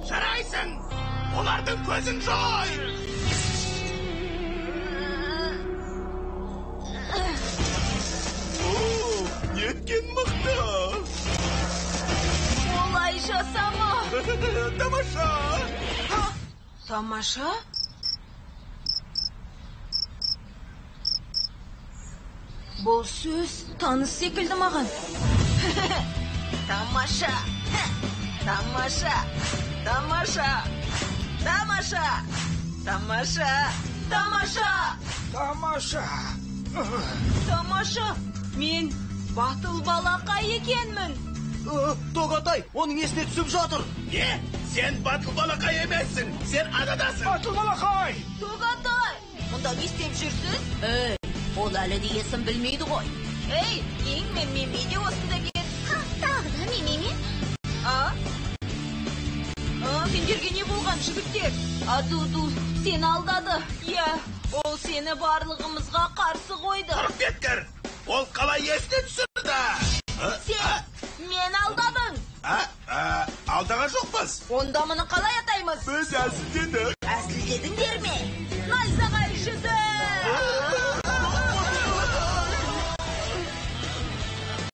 Жарайсың! Олардың көзін жой! О, неткен мықты! Олай жасама! Тамаша! Тамаша? Бұл сөз таныс секілді маған. Тамаша! Тамаша! Тамаша! Тамаша! Тамаша! Тамаша! Тамаша! Тамаша! Мен батыл балақай екенмін. Тоғатай, оның есіне түсіп жатыр. Не? Сен батыл балақай емессің, сен ададасың. Батыл балақай! Тоғатай, мұнда не істеп жүрсіз? Ей, ол әлі де есін білмейді ғой. Ей, ең мен Мими де осында кел. Тағы да Мими ме? А? Сендерге не болған, жігіттер? Адуду сені алдады. Иә, ол сені барлығымызға қарсы қойды. Құрып кеткір! Ол қалай есіне түсірді? Сен мені алдадың. Алдаған жоқпыз. Онда мұны қалай атаймыз? Біз әзілдедік. Әзілдедіңдер